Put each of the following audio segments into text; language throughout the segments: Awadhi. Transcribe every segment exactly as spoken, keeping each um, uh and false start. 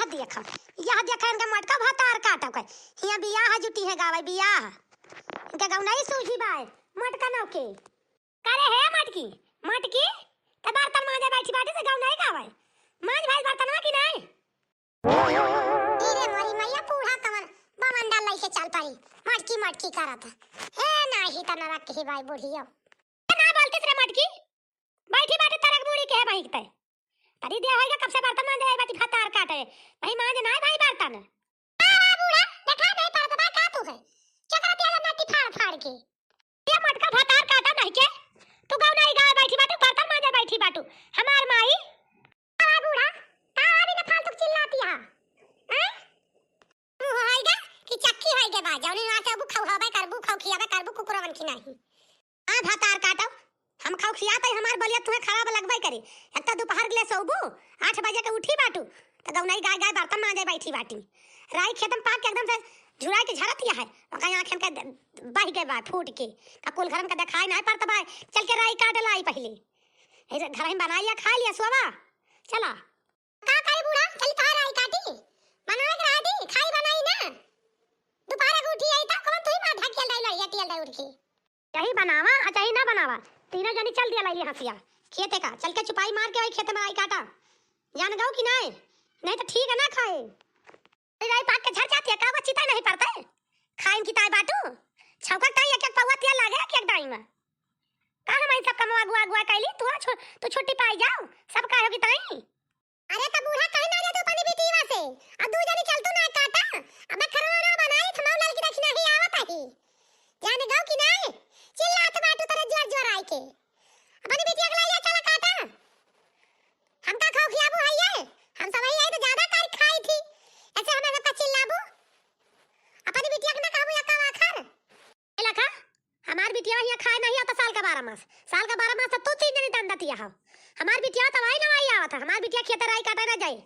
देखा, यह देखा इनका मटका भतार काटा के। हियाँ बियाह जुटी है गावे बियाह। इनका गौनाई सूझी बाय, मटका नौ के। करे हे मटकी, मटकी, त बर्तन मांजे बैठी बाटी से गौनाई गावे। मांज भाई बर्तनवा की नाई? ई रे मोरी मैया, बूढ़ा कवन बमंडल लइके चल पड़ी, मटकी मटकी करत। ए नाही त नरक के ही बाई बुढ़ियो। ए ना बोलती रे मटकी, बैठी बाटे तरक बूढ़ी के है बहिकते। तरी दे होइगा कब से बर्तन मांजे आई बाटी भतार काटे। भाई मांजे ना भाई बर्तन। आ बूढ़ा, देखा नहीं पड़त बा का तू है? क्या करत याला नटी फाड़ फाड़ के? ये मटका भतार काटा नहीं के? तू गौनाई गावे बैठी बाटू, बर्तन मांजे बैठी बाटू। हमार माई। आ बूढ़ा, का अभी ना फालतू चिल्लाती है? हैं? तू होइगा कि चक्की होइगे बा, जौनी ना से अबू खौहाबे करबू, खौखियाबे करबू, कुकुरवन की नहीं। आ भतार काटो, हम खौखियात है, हमार बलिया तुहे खराब लगबे करी। एक तो दोपहर के ले सोबू, आठ बजे के उठी बाटू, त गौनाई गाय गाय बर्तन मांजे बैठी बाटी। राई खेत में पाक के एकदम से झुराई के झरत है, ओका आँखन के बह गए बा फूट के, का कुल घरन का देखाई नहीं पड़त बा। चल के राई काट लाई पहले। ए, घर में बना लिया, खा लिया, सोवा। चला। का करी बूढ़ा, चली तोहार राई काटी, बनावे के रहा दी, खाई बनाई ना। दोपहर के उठी आई त कौन तुही मार धकियल रही लड़िया टियल रही उठ के। चाही बनावा आ चाही ना बनावा, तीनों जनी चल दिया लाइली हंसिया खेते का। चल के चुपाई मार के वही खेते में आई काटा, जान गऊ कि नहीं? नहीं तो ठीक है ना खाए। अरे राई पाक के झर जाती है का, वो चिता नहीं पड़ता है? खाइन की ताई बाटू, छौका ताई एक एक पौवा तेल लागे एक एक डाई में। का हम इन सब कमवा गुआ गुआ कैली, तू छु-, तू छुट्टी पाई जाओ, सब का होगी ताई। अरे त बूढ़ा कहीं ना रे तू अपनी बिटिया से, अब दू जनी चल तू ना काटा, अब खरवा ना बनाई, थमाऊ लाल की दक्षिणा ही आवत ही। जाने गऊ कि नहीं? चिल्लात बाटू तेरे जोर जोर आई के। अपनी बिटिया के लाइया चला काटा। हम का खाऊ खियाबू है ये? हम सब ही आई तो ज्यादा कर खाई थी। ऐसे हमें सबका चिल्लाबू। अपनी बिटिया के ना कहबू या का आखर? ए लखा, हमार बिटिया हियाँ खाए नहीं आता साल का बारह मास। साल का बारह मास तो तू तीन जनी दंडतिया हो। हमार बिटिया तो आई ना आई आवत है। हमार बिटिया खेत राई काटे ना जाए।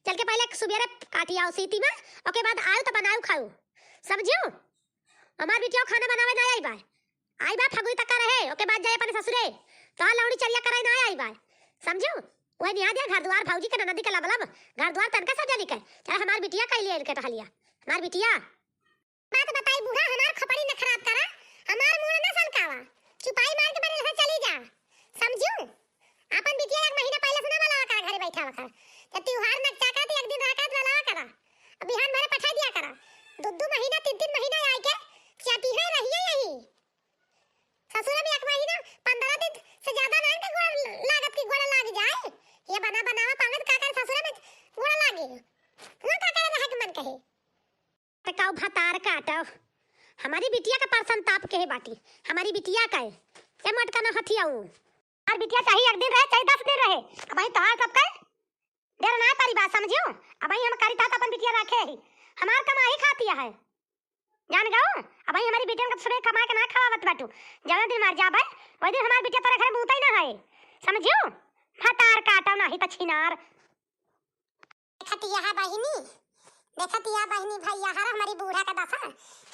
चल के पहले सुबेरे काटी आओ सीती में, ओके बाद आयो तो बनाओ खाओ। समझियो? हमार बिटिया खाना बनावे ना आई बाय। आई बा फगुई तक का रहे, ओके बाद जाए अपने ससुरे। तोहार लौड़ी चरिया करे ना आई बाय। समझियो? वही निहा दिया घर द्वार भौजी के ननदी के लबलब, घर द्वार तनका सब जनी के। चल हमार बिटिया कैलिए इनके टहलिया। हमार बिटिया। बात बताई बूढ़ा, हमार खोपड़ी न खराब करा, हमार मुंह न सनकावा, चुपाई मार के बने लहे चली जा, समझू? आपन बिटिया एक महीना पहले से ना बुलावा करा, घरे बैठावा करा, जब त्योहार नकचा करा तो एक दिन रहा करा तो बुलावा करा, अब बिहान भरे पठा दिया करा, दो दो महीना तीन तीन महीना आए के चाटी है रहिए यही। ससुर में एक महीना पंद्रह दिन से ज्यादा ना इनके गोड़ लागत की गोड़ लाग जाए, ये बना बनावा पावे तो का करे ससुर में गोड़ लागे, ना का करे रहे के मन कहे। त काऊ भतार काटो, हमारी बिटिया का परसन ताप के है बाटी, हमारी बिटिया का है, ए मटका ना हथियाऊ। हमार बिटिया चाहे एक दिन रहे, चाहे दस दिन रहे, अब ही तोहार सबका डेर ना पारी बात समझियो। अब ही हम करी तात अपन बिटिया रखे ही, हमार कमाई खाती है, जान गऊ। अब ही हमारी बिटिया का सुबह कमा के ना खवावत बाटू, जौन दिन मर जाबे, वही दिन हमार बिटिया तोरे घर में उतई ना है, समझियो। भतार काटो नाही तो छिनार। देखत यहा बहिनी, देखत यहा बहिनी, भाई यहा हमारी बूढ़ा का दशा,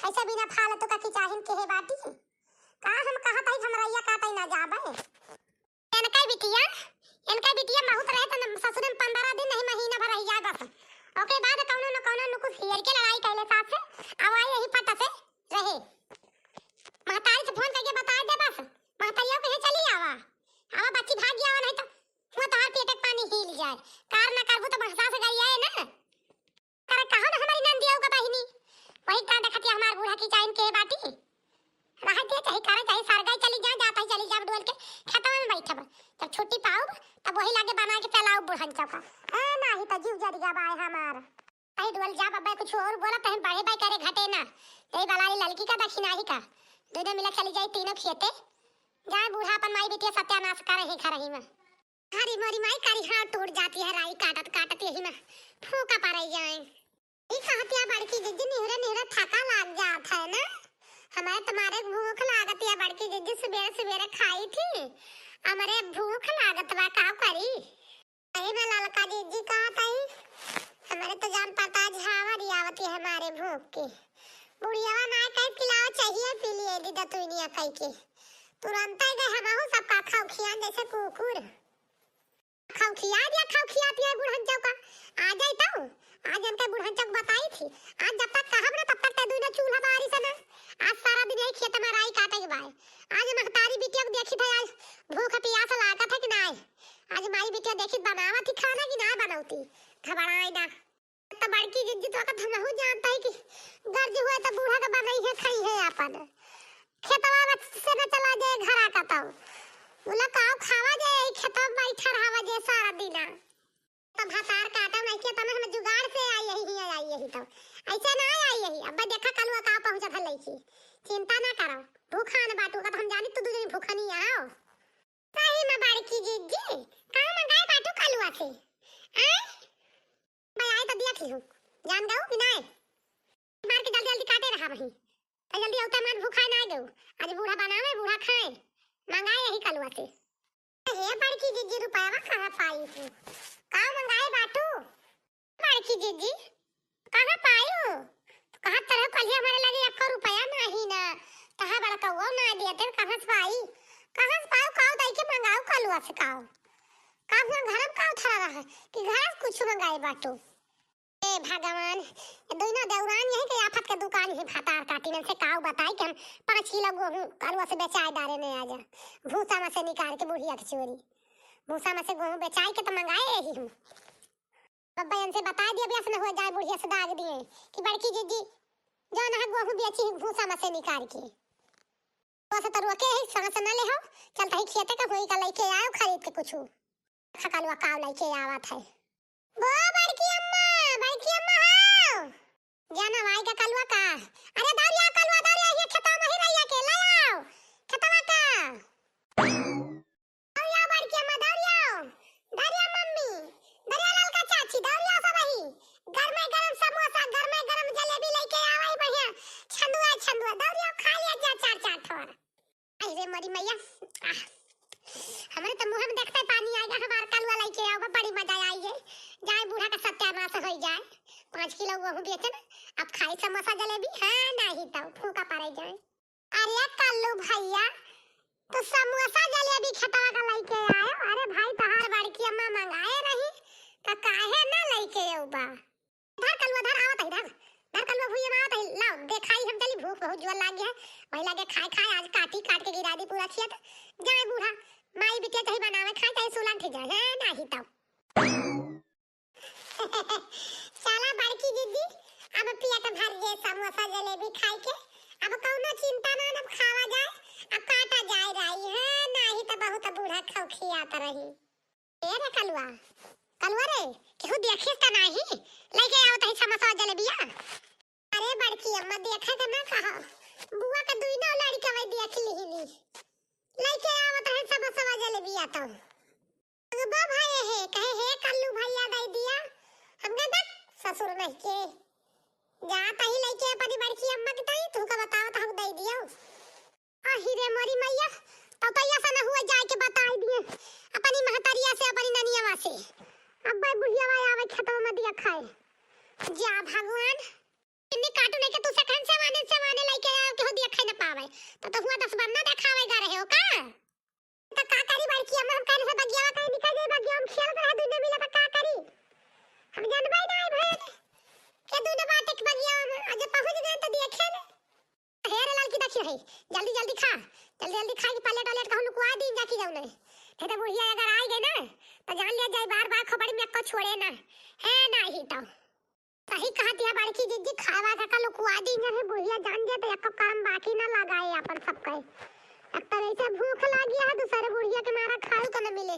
ऐसे बिना फालतू का किचाहिन के है बाटी। का हम कहत है, हमरैया काटे ना जाबे। इनका बिटिया, इनका बिटिया बहुत रहे तो न-, ससुर में पंद्रह दिन नहीं, महीना भर रह जाए बस। ओके बाद कौनो न कौनो नुकुस हियर के लड़ाई कैले सास से, अब आई यही पट से रहे। महतारी से फोन करके बता दे बस, महतारियों कहे चली आवा, आवा बच्ची भाग गया नहीं तो वो तोहार पेट के पानी हिल जाए। कार ना करबू तो भंसा से गरियाए ना। करे कहो ना हमारी नंदिया का बहिनी। वही का देखतिया हमार बूढ़ा की चाइन के बाटी। रह दे चाहे करे चाहे सरगाई चली जा, जाता ही चली जा डोल के खेतवा में बैठब। जब छुट्टी पाऊब तब वही लागे बना के पेलाऊब बूढ़न चौका। ए नाही तो जीव जरिया बाय हमार। कहीं डोल जा बब्बा कुछ और बोला तहन बड़े बाई करे घटे ना। यही बलाई ललकी का दक्षिणा ही का। दोनों मिला चली जाई तीनों खेते। जाए बूढ़ा अपन माई बेटिया सत्यानाश करे ही घर ही में। हरी मोरी माई करी हाथ टूट जाती है, राई काटत काटत यही में फूका पड़े जाए। ई कहतिया बड़की जिज्जी निहरे निहरे थका लाग जात है ना, हमारे तुम्हारे भूख लागत है बड़की जिज्जी, सुबेरे सुबेरे खाई थी, हमारे भूख लागत बा, का करी? सही में ललका जिज्जी कहत हई, हमारे तो जान पता झावर ही आवत है हमारे भूख के। बुढ़ियावा ना कह पिलाओ चाहिए पी लिए दी दतुइनिया कह के, तुरंत ही गए हमहू सबका खौखियान जैसे कुकुर। खौखिया दिया, खौखिया पिया बुढ़न चौका। आ जाई तऊ, आज इनके बुढ़न चौक बताई थी, आज जब तक कहब ना तब तक ते दुइनो चूल्हा बारी से ना। आज सारा दिन यही खेत में राई काटे के बाय। आज महतारी बिटिया के देखी थे, आज भूख पियास लागत है कि नाय। आज माई बिटिया देखी बनावत ही खाना कि नाय बनौती, घबराए ना। तो बड़की जिज्जी तो का हमहू जानता है कि गर्ज हुए तो बूढ़ा के बनई है, खाई है अपन। खेतवा में से न चला जाए घर आका तब। बोला काव खावा जाए, यही खेतवा में बैठा रहावा जाए सारा दिन। तो भतार काटा नहीं के तमे हम जुगाड़ से आई यही, ही आई यही तो। ऐसे ना आई यही। अब देखा कलुआ का पहुंचा था लइकी। चिंता ना करो। भूखा न बाटू का तो हम जानी तू दू जनी भूखा नहीं आओ। सही में बड़की जिज्जी, का मंगाए बाटू कलुआ से? आय? मैं आए तो दिया थी हूँ। जान गऊ कि नाय? मार के जल्दी जल्दी काटे रहा वहीं। तो जल्दी औते मन भूखाए ना गऊ। आज बूढ़ा बनावे, बूढ़ा खाए। मंगाए यही कलुआ से। हे बड़की जिज्जी, रुपयावा कहाँ पाई तू? का मंगाए बाटू? बड़की जिज्जी, कहाँ पाई हो? कहाँ तरह कलिया हमारे लगे एको रुपया नाही ना। कहाँ बड़कौआ ना दिया तेरे, कहाँ से पाई? कहाँ से पाऊ? काऊ दाई के मंगाऊ कलुआ से काऊ? का हुआ घर में काऊ थरा रहा कि घर से कुछ मंगाए बाटू? ए भगवान, ये दोनों देवरान यही के आफत के दुकान ही भतार काटी मन से काऊ बताई कि हम पाँच किलो गोहूँ कलुआ से बेचाए डारे ने आजा। भूसा में से निकाल के बुढ़िया के चोरी। भूसा में से गोहूँ बेचाए के तो मंगाए यही हम। बब्बा इनसे बता दिया, अभी ऐसा न हो जाए बुढ़िया से दाग दिए कि बड़की जिज्जी जो ना गोहूँ बेची ही भूसा में से निकाल के। तो ऐसा तो रोके ही, सांस न ले हो, चलता ही खेते का होई का लइके आओ खरीद के कुछ। खा कलुआ काव लइके आवत है। बो बड़की अम्मा, बड़की अम्मा हो। जाना भाई का कलुआ का। अरे दौड़िया कलुआ दौड़िया, ये खेतवा में ही रहिया के ले आओ। खेतवा का। दौड़िया बड़की अम्मा दौड़िया। दौड़िया मम्मी। दौड़िया ललका चाची दौड़िया सब ही। गरमे गरम समोसा, गरमे गरम जलेबी लइके आवे बढ़िया। छंदुआ छंदुआ दौड़िया खा लिया जा चार चार ठोर। आई रे मोरी मैया, आह, हमरे तो मुँह में देखते पानी आएगा, हमार कलुआ लइके आओ, बड़ी मजा आई है। जाए बूढ़ा का सत्यानाश हो जाए, पाँच किलो वहू बेचन, अब खाई समोसा जलेबी, हाँ नहीं तो फूका पड़े जाए। अरे कल्लू भैया, तो समोसा जलेबी खेतवा का लइके आयो? अरे भाई, तोहार बड़की अम्मा मंगाए रही, तो काहे ना लइके आऊ बा? धर कलुआ, धर, आवत है, धर। धर कलुआ, भुइया में आवत है, लाओ, देखाई हम चली, भूख बहुत जोर लागी है। वही लागे खाए, खाए, आज काटी, काट के गिरा दी पूरा खेत। जाए बूढ़ा, माई बिटिया चाहे बनावे, खाए, चाहे सुलंग थे जाए, हैं, नाही तो। चला बड़की दीदी, अब पेट भर गए समोसा जलेबी खाए के, अब कौनो चिंता ना, अब खावा जाए, अब काटा जाए राई, हैं, नाही तो बहुत बूढ़ा खौखियात रही। ए रे कलुआ, कलुआ रे, केहू देखिस त नाही? लइके आवत है समोसा जलेबिया। अरे बड़की अम्मा, देखे के ना कहा, बुआ के दुइनो लड़िका वही देख लिहिली। लइके आवत है समोसा जलेबिया तो। अगबा भाई है, कहे, "हे कल्लू भैया दे दिया।" हम कहे, "बक, ससुर नहीं के। जा तही लइके अपनी बड़की अम्मा के तई, तू का बतावत हम दे दियो।" आही रे मोरी मैया, तब तो ऐसा न हुआ जाए के बताई दिए अपनी महतरिया से, अपनी ननियावा से। अब भाई बुढ़ियावा आवे खेतवा में दिया खाए। जा भगवान, इन्नी काटू नहीं के तू से कहन से माने, से माने लइके आवे के हो दिया खाए न पावे। तो, तो हुआ दस बन्ना देखावे गा रहे हो का? तो का करी बड़की अम्मा, हम कहने से बगियावा कहीं निकल जाए, बगिया हम खेलत रहे दुनो मिला तो का करी? हम जानबे ना भइल के दुनो बाटे के बगिया में, आज पहुँच गए तो देखे ले। हे रे ललकी, देखियो है, जल्दी जल्दी खा, जल्दी जल्दी खा कि पलेट वलेट कहूँ लुकवा दी जाके जाऊ नहीं। नहीं तो बुढ़िया अगर आ गए ना, तो जान लिया जाए बार बार खोपड़ी में एक्को छोड़े ना, है ना ही तो। सही कहत है बड़की जिज्जी, खावा का का लुकवा दी जाए, बुढ़िया जान जाए तो एक्को काम बाकी ना लगाए अपन सबके। एक तो ऐसे भूख लागी है, दूसरे बुढ़िया के मारा खाए को न मिले।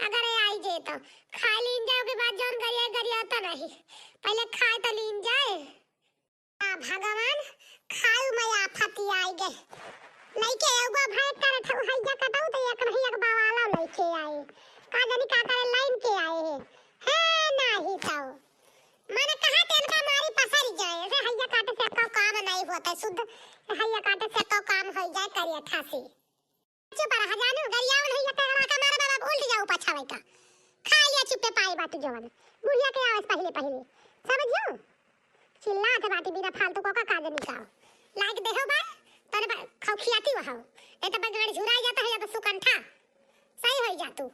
अगर आई जाए तो खा लीन जाए, के बाद जौन गरिया गरिया तो नहीं, पहले खाए तो लीन जाए। आ भगवान, खाऊ में आफत आई गे। लइके एगो भाई करे थे, हैया कटाऊ तो एक नहीं एक बवाला लइके आए। का जानी का करे लाइन के आए है। है नाही तो। माने कहा तेल का मारी पसर जाए। ऐसे हैया काटे से को काम नहीं होता है, शुद्ध हैया काटे से को काम हो जाए करिया ठासी। चुप रहा जानू, गरियावन है, ये तगड़ा का मारा बाबा, उल्ट जाऊ पाछा लइका। खा लिया चुप्पे पाए बाटू जवन। बुढ़िया के आवे से पहिले पहिले। समझियो? चिल्लात बाटी बिना फालतू को का काज निकाओ। लाइक देहो बा, तने बा, खौखियाती वहाओ। नहीं तो बा गाड़ी झुराई जाता है या तो सुकंठा। सही होई जा तू।